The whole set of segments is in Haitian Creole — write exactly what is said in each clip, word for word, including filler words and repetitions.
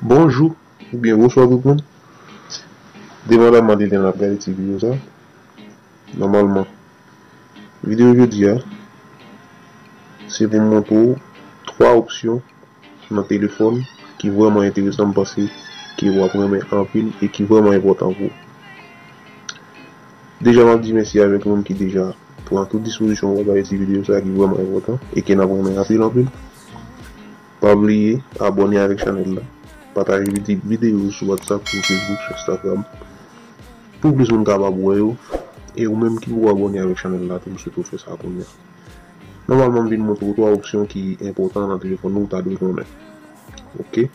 Bonjou oubyen bonswa tout moun. Depandaman de lè n ap gade ti videyo sa. Nòmalman, videyo jodi a, se pou m montre w twa opsyon nan telefòn ki vrèman enteresan, m panse ke w ap renmen anpil e ki vrèman enpòtan pou ou. Deja, m ap di mèsi avèk moun ki deja pran tout dispozisyon pou gade ti videyo sa ki vrèman enpòtan e ke n ap renmen anpil, anpil. Pa bliye abòne avèk chanèl la. Pataje vide-, videyo sou WhatsApp, sou Facebook, sou Instagram, pou plis moun kapab wè yo. E ou menm ki poko abòne avèk chanèl la tou, m swete w fè sa kounye a. Nòmalman, m vin montre w twa opsyon ki enpòtan nan telefòn ou, ou ta dwe konnen. Oke?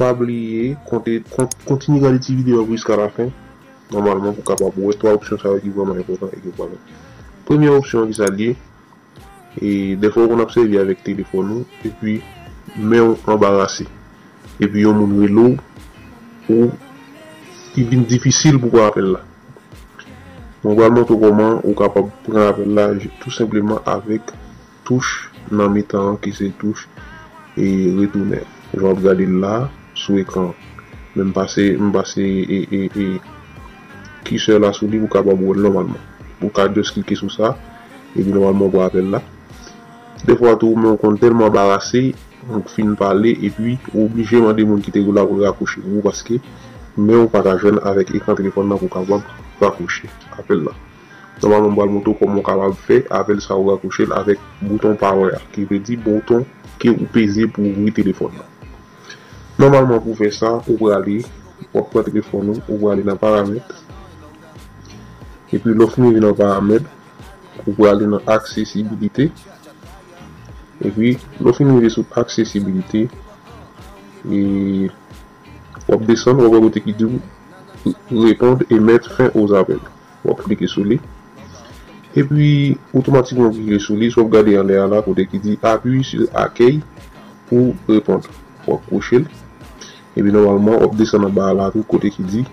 Pa bliye, konte, kon-, kontinye gade ti videyo a jiska lafen. Nòmalman, pou w kapab wè twa opsyon sa yo ki vrèman enpòtan e ki vrèman. Premye opsyon an ki sa l ye, e dèfwa w konn ap sèvi avèk telefòn ou, epi men w anbarase, epi yon moun rele w, ou, li vin difisil pou pran apèl la. Mwen pral montre w kòman ou kapab pran apèl la tou senpleman avèk touch nan mitan an ki se touch e retounen. Jan w ap gade l la sou ekran an. Men m pase, m pase e, e, e kisè la sou li pou w kapab wè l nòmalman. Ou ka just klike sou sa, epi nòmalman w pran apèl la. Dèfwa tou, men w konn tèlman anbarase, ou fin pale, epi ou oblije mande moun ki te rele w la pou l rakwoche pou ou, paske men w pa ka jwenn avèk ekran telefòn nan pou w kapab rakwoche apèl la. Nòmalman, m pral montre w kòman w kapab fè apèl sa ou rakwoche l avèk bouton power a, ki vle di bouton ke ou peze pou ouvri telefòn nan. Nòmalman, pou fè sa, ou prale, w ap pran telefòn ou, ou prale nan paramèt. Epi, lè w fin rive nan paramèt, ou prale nan aksesibilite. Epi, lè w fin rive sou aksesibilite, e w ap desann, w ap wè kote ki di w répondre et mettre fin aux appels. W ap klike sou li. Epi, otomatikman w klike sou li, si w ap gade anlè a la, kote ki di appuie sur accueil pour répondre. W ap kwoche l. Epi, nòmalman, w ap desann anba a la tou, kote ki di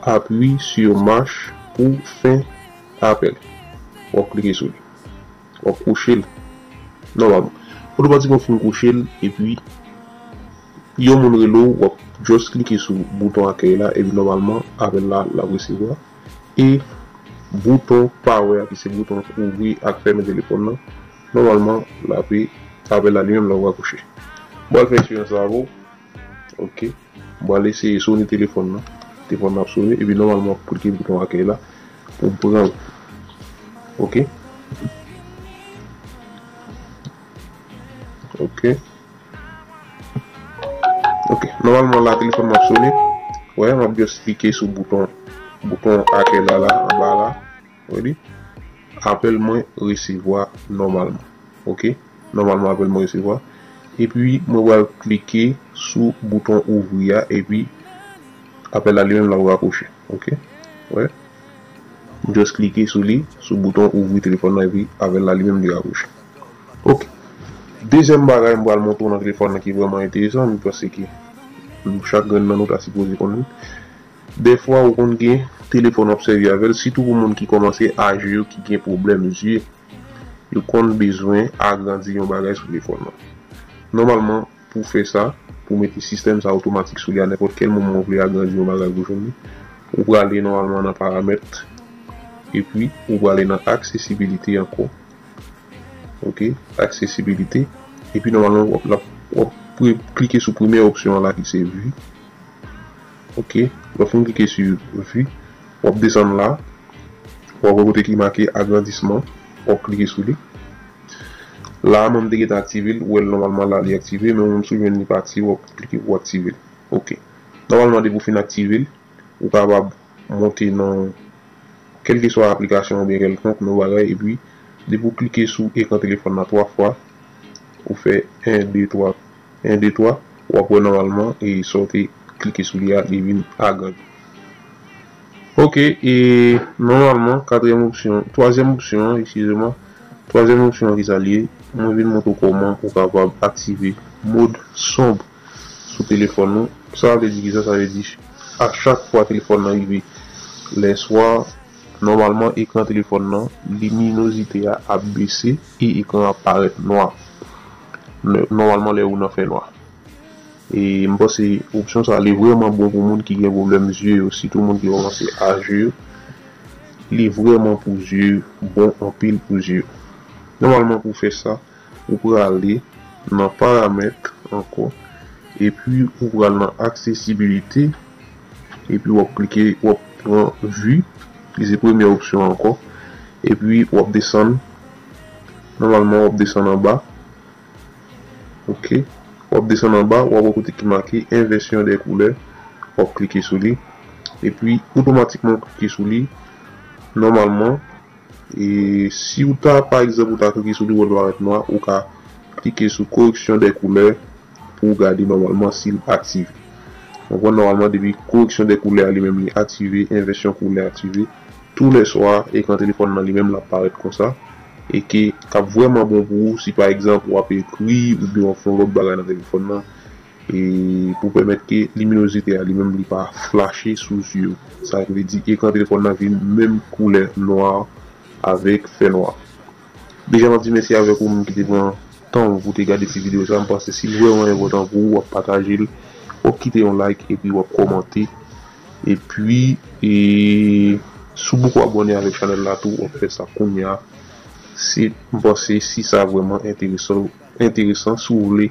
appuie sur mach pour fin appel. W ap klike sou li. W ap kwoche l. Nòmalman. Otomatikman w fin kwoche l, epi yon moun rele w, w ap just klike sou bouton akèy la, epi nòmalman, apèl la, l ap resevwa. E bouton power a, ki se bouton ouvri ak fèmen telefòn nan, nòmalman, l ap, apèl la li menm l ap rakwoche. Bon, al fè eksperyans la avè w. Oke. M pral eseye sone telefòn nan. Telefòn nan ap sone, epi nòmalman, w ap klike bouton akèy la pou m pran l. Oke. Oke. Oke. Nòmalman, la, telefòn nan ap sone. Wè, m ap just klike sou bouton, bouton akèy la, la, anba la. Wè li. Apèl mwen resevwa nòmalman. Oke. Nòmalman, apèl mwen resevwa. Epi, mwen pral klike sou bouton ouvri a, epi apèl la li menm l ap rakwoche. Oke. Wè. M just klike sou li, sou bouton ouvri telefòn nan, epi apèl la li menm li rakwoche. Oke. Dezyèm bagay m pral montre w nan telefòn nan ki vrèman enteresan, m panse ke chak grenn nan nou ta sipoze konnen. Dèfwa, ou konn gen telefòn w ap sèvi avè l, sitou pou moun ki kòmanse aje yo, ki gen pwoblèm zye, yo konn bezwen agrandi yon bagay sou telefòn nan. Nòmalman, pou fè sa, pou mete sistèm sa otomatik sou li a nenpòt kèl moman ou vle agrandi yon bagay pou jwenn li, ou prale nòmalman nan paramèt, epi ou prale nan aksesibilite ankò. Oke, aksesibilite. Epi nòmalman, w ap, w ap pre-, klike sou premyè opsyon an la ki se vi. Oke, lè w fin klike sou vi, w ap desann la, w ap wè kote ki make agrandisman, w ap klike sou li. La a, mwen m te gentan aktive l, ou wè l nòmalman la, li aktive, men ou menm si w jwenn li pa aktive, w ap klike pou aktive l. Oke. Nòmalman, depi w fin aktive l, ou kapab monte nan kèlkeswa aplikasyon oubyen kèlkonk lòt bagay, epi depi w klike sou ekran telefòn nan twa fwa, ou fè en, de, twa, en, de, twa, w ap wè nòmalman e sa w te klike sou li a, li vin agrandi. Oke, e nòmalman, katriyèm opsyon, twazyèm opsyon an, eskize mwen, twazyèm opsyon an ki sa l ye, mwen vin montre w kòman ou kapab aktive mòd sonb sou telefòn ou. Sa vle di kisa? Sa vle di, a chak fwa telefòn nan rive lèswa, nòmalman ekran telefòn nan, liminozite a ap bese e ekran an ap parèt nwa. Nò-, nòmalman lè ou nan fènwa. E m panse opsyon sa li vrèman bon pou moun ki gen pwoblèm zye yo, sitou moun ki kòmanse aje yo. Li vrèman pou zye yo, bon anpil pou zye yo. Nòmalman pou fè sa, ou prale nan paramèt ankò, epi ou pral nan aksesibilite, epi w ap klike, w ap pran vi, ki se premyè opsyon ankò, epi w ap desann, nòmalman w ap desann anba, ok, w ap desann anba, w ap wè kote ki make envèsyon dè koulè, w ap klike sou li, epi otomatikman w klike sou li, nòmalman, e si w ta, pa egzanp, ou ta klike sou li, w ap parèt nwa, ou ka klike sou koreksyon dè koulè pou w gade nòmalman si l aktive. Ou konprann, nòmalman, depi koreksyon dè koulè a li menm li aktive, envèsyon koulè aktive, toulèswa, ekran telefòn nan li menm l ap parèt konsa, e ke k ap vrèman bon pou ou si, pa egzanp, w ap ekri oubyen w ap fè yon lòt bagay nan telefòn nan, e pou pèmèt ke liminozite a li menm li pa flache sou zye w. Sa vle di ekran telefòn nan vin menm koulè nwa avèk fènwa. Deja m ap di mèsi avèk ou menm ki te pran tan w pou te gade ti videyo sa. M panse si l vrèman enpòtan pou ou, w ap pataje l, w ap kite yon like epi w ap kòmante. Epi, e, si w poko abòne avèk chanèl la tou, w ap fè sa kounye a. Se, m panse si sa vrèman enteresan, enteresan, si w vle,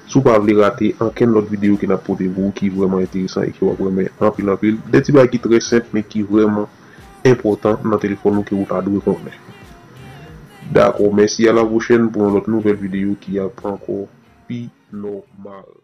si w pa vle rate ankenn lòt videyo ke n ap pote pou ou ki vrèman enteresan e ke w ap renmen anpil anpil. De ti bagay ki trè senp men ki vrèman enpòtan nan telefòn ou ke ou ta dwe konnen. Dakò, mèsi, a la pwochèn pou yon lòt nouvèl videyo ki ap ankò pi nòmal.